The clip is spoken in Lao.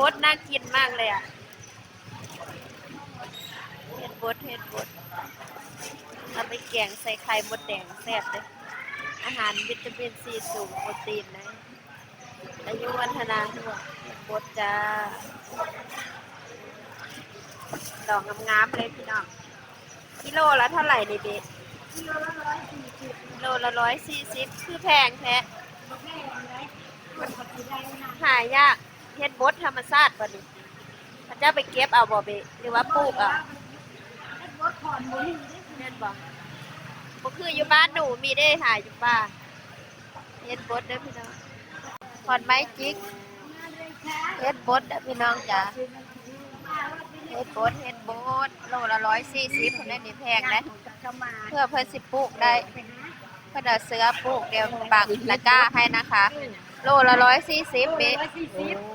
ບົດໜ້າກິນມາກເລີຍອະ ເຫັດບົດ ເຫັດບົດ ເອົາໄປແກງໃສ່ໄຂ່ມົດແດງແຊບເດ້ ອາຫານວິຕາມິນຊີສູງ ໂປຣຕີນເດ້ ອາຍຸວັນທະນາ ເຫັດບົດຈ້າ ດອກງາມໆເລີຍພີ່ນ້ອງ. ກິໂລລະເທົ່າໃດນີ້ເບະ? ກິໂລລະຮ້ອຍສີ່ສິບ ຄືແພງແທ້ ຫາຍາກ. ເຫັດບົດທຳມະຊາດບໍ່ນີ້ ເຂົາເຈົ້າໄປເກັບເອົາບໍ່ເບະ ຫຼືວ່າປູກເອົາ? ແມ່ນບໍ່? ບໍ່ຄືຢູ່ບ້ານໜູມີເດ້ ຫາຢູ່ປ່າ. ເຫັດບົດເດີພີ່ນ້ອງ ຂອນໄມ້ຈິກ ເຫັດບົດເດີພີ່ນ້ອງຈ້າ ເຫັດບົດ ເຫັດບົດ ໂລລະຮ້ອຍສີ່ສິບພຸ້ນເດ້ນີ້ ແພງເດ້ ເພື່ອເພິ່ນຊິປູກໄດ້ ເພິ່ນເອົາເຊື້ອປູກ ດຽວປັກຕະກ້າໃຫ້ນະຄະ ໂລລະຮ້ອຍສີ່ສິບເບະ.